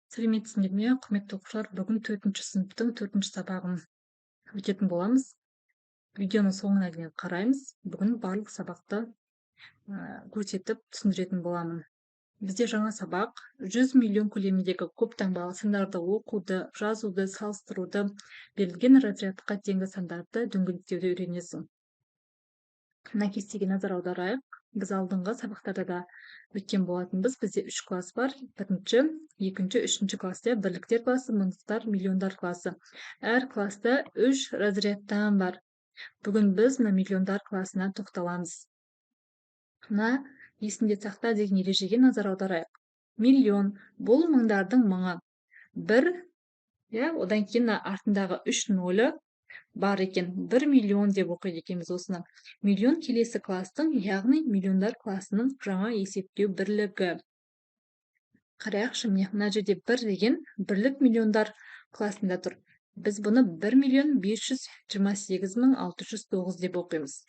Сәлеметсіңдер ме, құрметті оқушылар! Бүгін төртінші сыныптың төртінші сабағын өтетін боламыз. Видеоның соңына дейін қараймыз. Бүгін барлық сабақты көрсетіп, түсіндіретін боламын. Бізде жаңа сабақ: 100 миллион көлеміндегі көптаңбалы сандарды оқуды, жазуды, салыстыруды, берілген разрядқа дейінгі сандарды дөңгелектеуді үйренесің. Мына кестеге назар аударайық. Біз алдыңғы сабақтарда да өткен болатынбыз. Бізде үш класс бар: бірінші, екінші, үшінші класста. Бірліктер классы, мыңдықтар, миллиондар классы. Әр класста үш разрядтан бар. Бүгін біз мына миллиондар классына тоқталамыз. Мына «есінде сақта» деген ережеге назар аударайық. Миллион — бұл мыңдардың мыңы, бір, иә, одан кейін артындағы үш нөлі бар екен. 1 миллион деп оқиды екенбіз осыны. Миллион келесі класстың, яғни миллиондар классының жаңа есептеу бірлігі. Қарайықшы, міне, мына жерде бір деген бірлік миллиондар классында тұр. Біз бұны 1 528 609 деп оқимыз.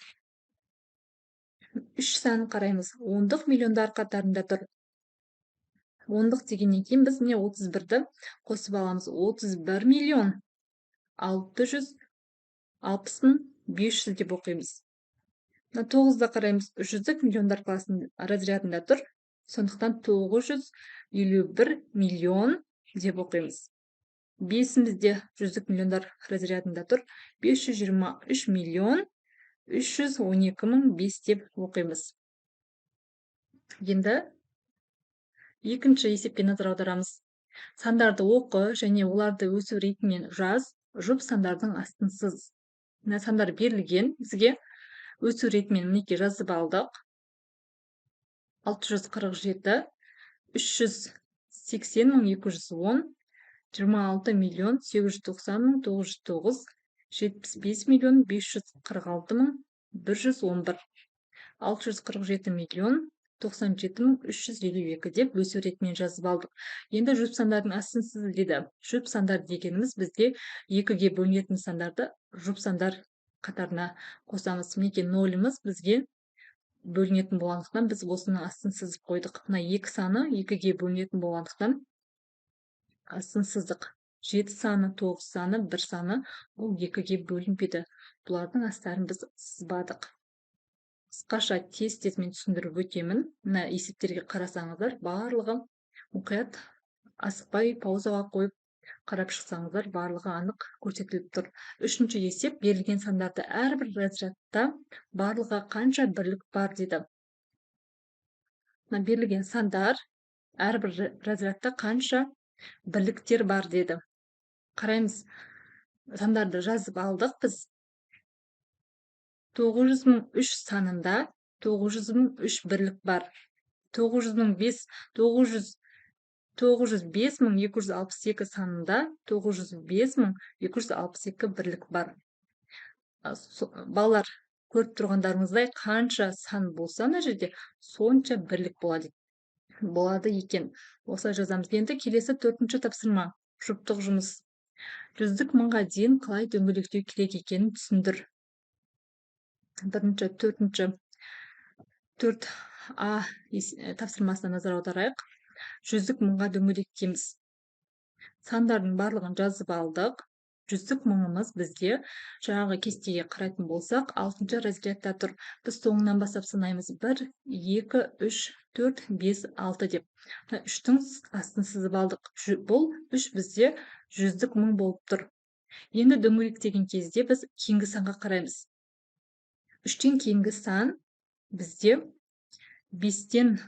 Үш санын қараймыз. Ондық миллиондар қатарында тұр. Ондық дегеннен кейін біз, міне, 31-ді қосып аламыз. 31 660 500 деп оқимыз. Мына тоғызды қараймыз. Жүздік миллиондар классының разрядында тұр, сондықтан 951 миллион деп оқимыз. Бесіміз де жүздік миллиондар разрядында тұр. 523 312 005 деп оқимыз. Енді екінші есепке назар аударамыз. Сандарды оқы және оларды өсу ретімен жаз, жұп сандардың астын сыз. Мына сандар берілген бізге, өсу ретімен, мінекей, жазып алдық: 647, 380 210, 26 890 909, 75 546 111, 647 097 352 деп өсу ретімен жазып алдық. Енді жұп сандардың астын сыз дейді. Жұп сандар дегеніміз — бізде екіге бөлінетін сандарды жұп сандар қатарына қосамыз. Мінекей, нөліміз бізге бөлінетін болғандықтан, біз осының астын сызып қойдық. Мына екі саны екіге бөлінетін болғандықтан, астын сыздық. Жеті саны, тоғыз саны, бір саны — ол екіге бөлінбейді. Бұлардың астарын біз сызбадық. Қысқаша, тез тез мен түсіндіріп өтемін. Мына есептерге қарасаңыздар, барлығы мұқият, асықпай, паузаға қойып қарап шықсаңыздар, барлығы анық көрсетіліп тұр. Үшінші есеп: берілген сандарды әрбір разрядта барлығы қанша бірлік бар дейді. Мына берілген сандар, әрбір разрядта қанша бірліктер бар деді. Қараймыз, сандарды жазып алдық біз. 900 003 санында 900 003 бірлік бар. 900 005, 905 262 санында 905 262 бірлік бар. Балалар, көріп тұрғандарыңыздай, қанша сан болса мына жерде, сонша бірлік болады екен. Осылай жазамыз. Енді келесі, төртінші тапсырма, жұптық жұмыс. Жүздік мыңға дейін қалай дөңгелектеу керек екенін түсіндір. Бірінші, төртінші, 4а тапсырмасына назар аударайық. Жүздік мыңға дөңгелектейміз. Сандардың барлығын жазып алдық. Жүздік мыңымыз бізде, жаңағы кестеге қарайтын болсақ, алтыншы разрядта тұр. Біз соңынан бастап санаймыз: бір, екі, үш, төрт, бес, алты деп. Мына үштің астын сызып алдық. Бұл үш бізде жүздік мың болып тұр. Енді дөңгелектеген кезде біз кейінгі санға қараймыз. Үштен кейінгі сан бізде бестен,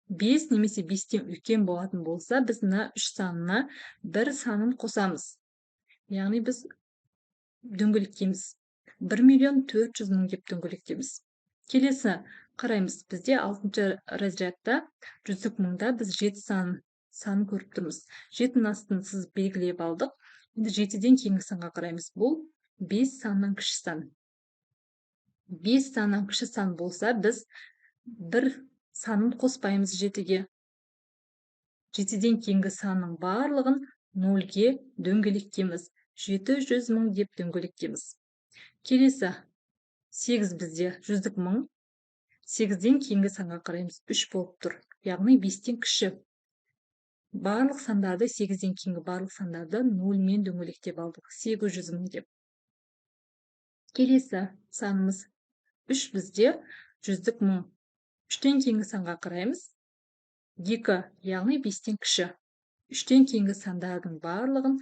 бес немесе бестен үлкен болатын болса, біз мына үш санына бір санын қосамыз, яғни біз дөңгелектейміз, 1 400 000 деп дөңгелектейміз. Келесі қараймыз. Бізде алтыншы разрядта, жүздік мыңда біз жеті санын көріп тұрмыз. Жетінің астын сызып, белгілеп алдық. Енді жетіден кейінгі санға қараймыз. Бұл бес саннан кіші сан. Бес саннан кіші сан болса, біз бір санын қоспаймыз жетіге. Жетіден кейінгі санның барлығын нөлге дөңгелектейміз, 700 000 деп дөңгелектейміз. Келесі сегіз бізде жүздік мың. Сегізден кейінгі санға қараймыз. Үш болып тұр, яғни бестен кіші. Барлық сандарды, 8-ден кейінгі барлық сандарды 0-мен дөңгелектеп алдық. 800 мың деп. Келесі санымыз 3 бізде жүздік мың. 3-тен кейінгі санға қараймыз. 2, яғни 5-тен кіші. 3-тен кейінгі сандардың барлығын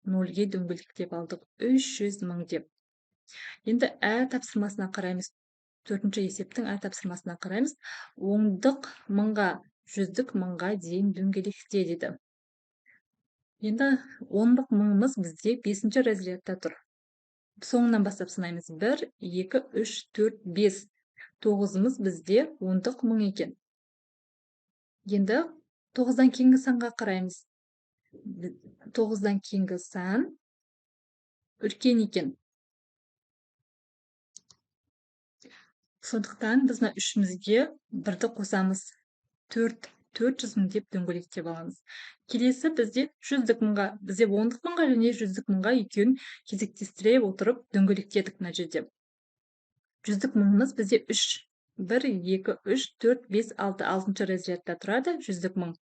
0-ге дөңгелектеп алдық. 300 мың деп. Енді ә тапсырмасына қараймыз. 4-ші есептің ә тапсырмасына қараймыз. Ондық мыңға, жүздік мыңға дейін дөңгелекте деді. Енді ондық мыңымыз бізде 5-ші разрядта тұр. Соңынан бастап санаймыз. 1, 2, 3, 4, 5. 9-ымыз бізде ондық мың екен. Енді 9-дан кейінгі санға қараймыз. 9-дан кейінгі сан үлкен екен. Сондықтан біз мына үшімізге 1-ді қосамыз. 4, 400 мың деп дөңгелектеп аламыз. Келесі бізде жүздік мыңға, бізде ондық мыңға және жүздік мыңға екеуін кезектестіре отырып дөңгелектедік мына жерде. Жүздік мыңымыз бізде 3, 1, 2, 3, 4, 5, 6, 6-шы разрядта тұрады жүздік мың.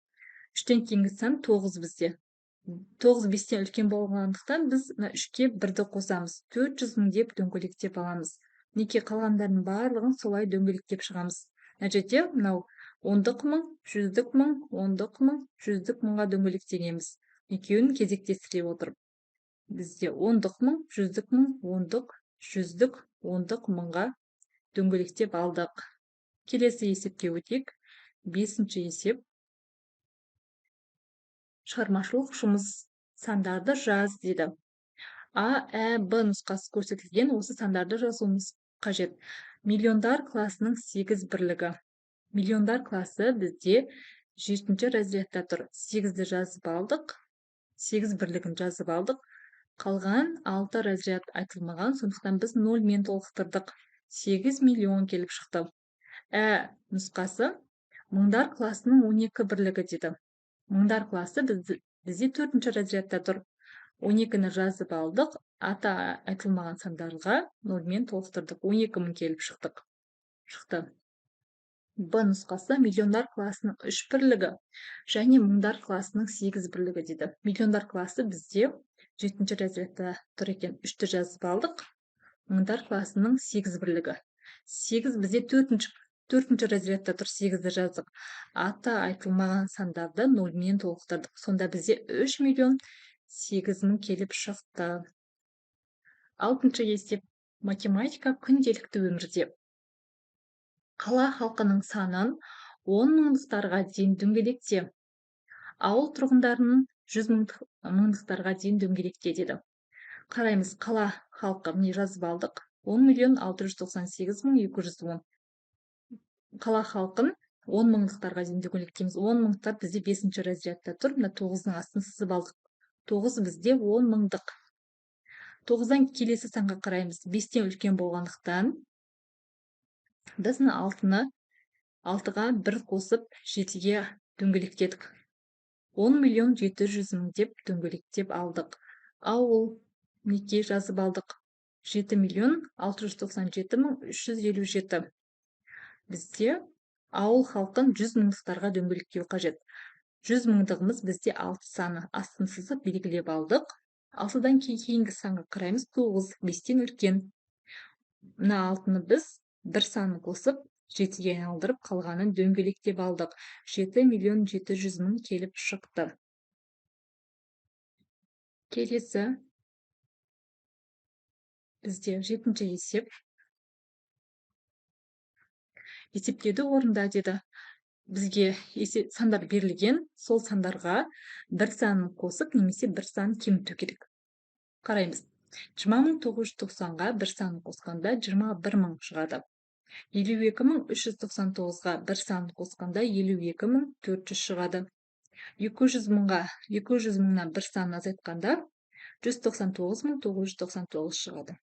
3-тен кейінгі сан 9 бізде. 9 5-тен үлкен болғандықтан біз мына 3-ке 1-ді қосамыз. 400 мың деп дөңгелектеп аламыз. Неке қалғандардың барлығын солай дөңгелектеп шығамыз. Мына жерде мынау ондық мың, жүздік мың, ондық мың, жүздік мыңға дөңгелектегенбіз. Екеуін кезектестіре отырып. Бізде ондық мың, жүздік мың, ондық, жүздік, ондық мыңға дөңгелектеп алдық. Келесі есепке өтейік. 5-ші есеп. Шығармашылық жұмыс, сандарды жаз деді. А, Ә, Б нұсқасы көрсетілген, осы сандарды жазуымыз қажет. Миллиондар класының 8 бірлігі. Миллиондар класы бізде 7-ші разрядта тұр. 8-ді жазып алдық. 8 бірлігін жазып алдық. Қалған 6 разряд айтылмаған, сондықтан біз 0-мен толықтырдық. 8 миллион келіп шықты. Ә нұсқасы мыңдар класының 12 бірлігі деді. Мыңдар класы бізде 4-ші разрядта тұр. 12-ні жазып алдық. Ата айтылмаған сандарға 0-мен толықтырдық. 12 мың келіп шықты. Б нұсқасы миллиондар класының 3 бірлігі және мыңдар класының 8 бірлігі деді. Миллиондар класы бізде 7-ші разрядта тұр екен. 3-ті жазып алдық. Мыңдар класының 8 бірлігі. 8 бізде 4-ші разрядта тұр, 8-ді жаздық. Аты айтылмаған сандарды 0-мен толықтырдық. Сонда бізде 3 миллион 8 мың келіп шықты. 6-шы есеп. Математика күнделікті өмірде. Қала халқының санын 10 мыңдықтарға дейін дөңгелекте. Ауыл тұрғындарының 100 мыңдықтарға дейін дөңгелекте деді. Қараймыз, қала халқы міне жазып алдық. 10 миллион 698 мың 210. Қала халқын 10 мыңдықтарға дейін дөңгелектейміз. 10 мыңдықтар бізде 5-ші разрядта тұр. Мына 9-ның астын сызып алдық. 9 бізде 10 мыңдық. 9-дан келесі санға қараймыз. 5-тен үлкен болғандықтан біз мына 6-ға 1 қосып 7-ге дөңгелектедік. 10 миллион 700 мың деп дөңгелектеп алдық. Ауыл мінекей жазып алдық. 7 миллион 697 мың 357. Бізде ауыл халқын 100 мыңдықтарға дөңгелектеу қажет. 100 мыңдығымыз бізде 6 саны. Астын сызып белгілеп алдық. 6-дан кейінгі санға қараймыз. 9, 5-тен үлкен. Мына 6-ны біз бір санын қосып 7-ге айналдырып қалғанын дөңгелектеп алдық. 7 миллион 700 мың келіп шықты. Келесі бізде 7-ші есеп. Есептеуді орында деді. Бізге сандар берілген, сол сандарға бір санын қосып немесе бір санын кеміту керек. Қараймыз. 20990-ға бір санын қосқанда 21 мың шығады. 52399-ға бір санын қосқанда 52400 шығады. 200 мыңға 200 мыңнан бір санын азайтқанда 199999 шығады.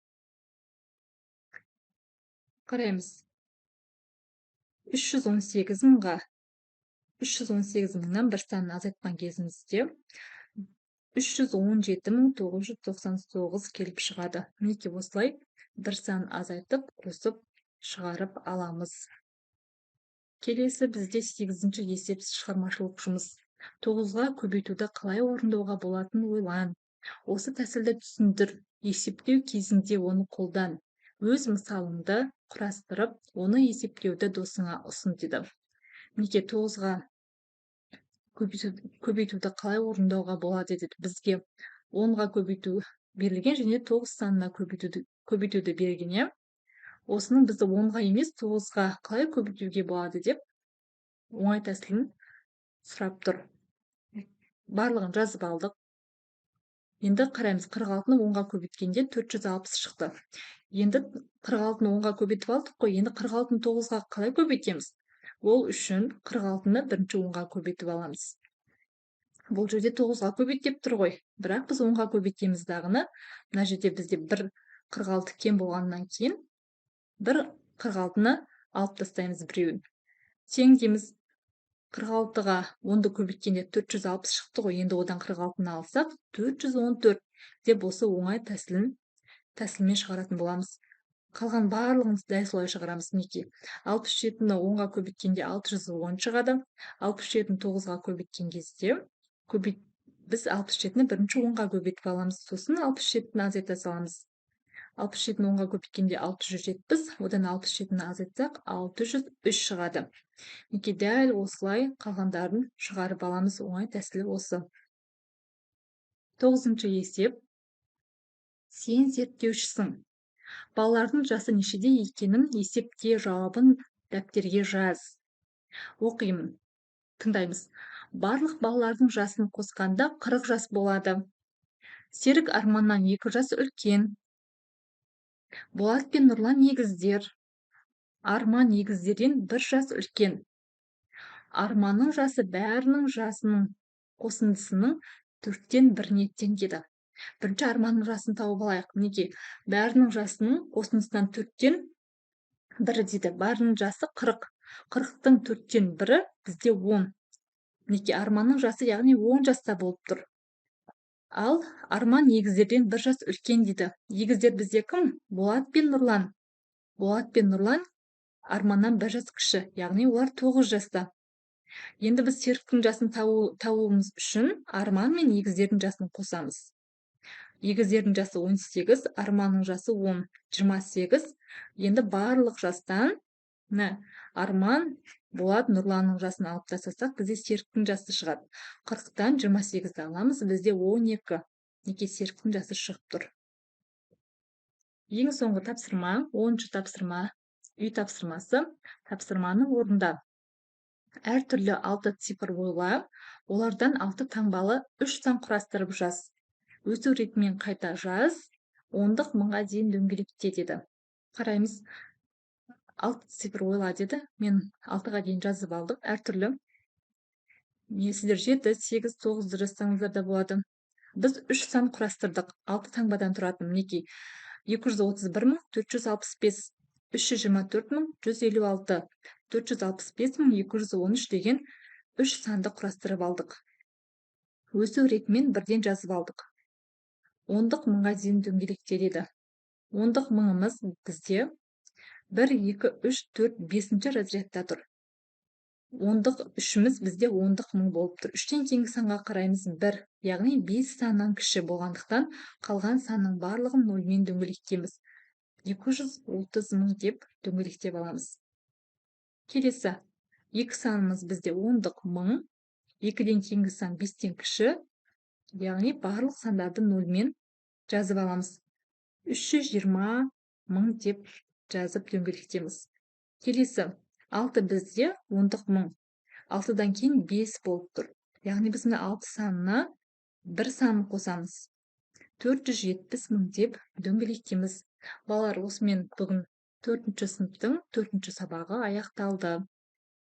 Қараймыз. 318 мыңға 318 мыңнан бір санын азайтқан кезімізде 317999 келіп шығады. Мінекей осылай бір сан азайтып, қосып шығарып аламыз. Келесі бізде 8-ші есеп шығармашылық жұмыс. 9-ға көбейтуді қалай орындауға болатынын ойлан. Осы тәсілді түсіндір, есептеу кезінде оны қолдан. Өз мысалыңды құрастырып, оны есептеуді досыңа ұсын дейді. Мінекей, 9-ға көбейтуді қалай орындауға болады деді. Бізге 10-ға көбейту берілген және 9 санына көбейтуді берген, иә. Осының бізді 10-ға емес, 9-ға қалай көбейтуге болады деп оңай тәсілін сұрап тұр. Барлығын жазып алдық. Енді қараймыз, 46-ны 10-ға көбейткенде 460 шықты. Енді 46-ны 10-ға көбейтіп алдық қой, енді 46-ны 9-ға қалай көбейтеміз? Ол үшін 46-ны бірінші 10-ға көбейтіп аламыз. Бұл жерде 9-ға көбейт деп тұр ғой, бірақ біз 10-ға көбейтеміз дағыны, мына жерде бізде бір 46 кем болғаннан кейін бір 46-ны алып тастаймыз біреуін. Тең дейміз. 46-ға 10-ды көбейткенде 460 шықты ғой, енді одан 46-ны алсақ 414 деп осы оңай тәсілмен шығаратын боламыз. Қалған барлығын дәл солай шығарамыз. Мінекей, 67-ні 10-ға көбейткенде 610 шығады. 67-ні 9-ға көбейткен кезде біз 67-ні бірінші 10-ға көбейтіп аламыз, сосын 67-ні азайта саламыз. 67-ні 10-ға көбейткенде 670, одан 67-ні азайтсақ 603 шығады. Мінекей, дәл осылай қалғандарын шығарып аламыз. Оңай тәсілі осы. 9-шы есеп. Сен зерттеушісің. Балалардың жасы нешеде екенін есепте, жауабын дәптерге жаз. Оқимын. Тыңдаймыз. Барлық балалардың жасын қосқанда 40 жас болады. Серік Арманнан 2 жас үлкен. Болат пен Нұрлан егіздер. Арман егіздерден 1 жас үлкен. Арманның жасы бәрінің жасының қосындысының 1/4 тең деді. Бірінші Арманның жасын тауып алайық. Мінекей, бәрінің жасының қосындысынан 1/4 дейді. Бәрінің жасы 40. 40-тың 1/4 бізде 10. Мінекей, Арманның жасы, яғни 10 жаста болып тұр. Ал Арман егіздерден 1 жас үлкен дейді. Егіздер бізде кім? Болат пен Нұрлан. Болат пен Нұрлан Арманнан 1 жас кіші, яғни олар 9 жаста. Енді біз Серіктің жасын табуымыз үшін Арман мен егіздердің жасын қосамыз. Егіздердің жасы 18, Арманның жасы 10, 28. Енді барлық жастан мына Арман, Болат, Нұрланның жасын алып тастасақ, бізде Серіктің жасы шығады. 40-тан 28-ді аламыз, бізде 12. Мінекей, Серіктің жасы шығып тұр. Ең соңғы тапсырма, 10-шы тапсырма, үй тапсырмасы. Тапсырманы орында. Әртүрлі 6 цифр ойла, олардан 6 таңбалы 3 сан құрастырып жаз. Өсу ретімен қайта жаз, ондық мыңға дейін дөңгелекте деді. Қараймыз. 6 цифр ойла деді. Мен 6-ға дейін жазып алдым. Әртүрлі. Сіздер 7, 8, 9-ды жазсаңыздар да болады. Біз 3 сан құрастырдық. 6 таңбадан тұратын. Мінекей, 231 465, 324 156, 465 213 деген 3 санды құрастырып алдық. Өсу ретімен бірден жазып алдық. Ондық мыңға дейін дөңгелекте деді. Ондық мыңымыз бізде 1, 2, 3, 4, 5-ші разрядта тұр. Ондық үшіміз бізде ондық мың болып тұр. 3-тен кейінгі санға қараймыз 1, яғни 5 саннан кіші болғандықтан қалған санның барлығын 0-мен дөңгелектейміз. 230 мың деп дөңгелектеп аламыз. Келесі 2 санымыз бізде ондық мың, 2-ден кейінгі сан 5-тен кіші, яғни барлық сандарды 0-мен жазып аламыз. 320 мың деп жазып дөңгелектеміз. Келесі 6 бізде ондық мың. 6-дан кейін 5 болып тұр. Яғни біз мына 6 санына бір санын қосамыз. 470 мың деп дөңгелектеміз. Балалар, осымен бүгін 4-ші сыныптың 4-ші сабағы аяқталды.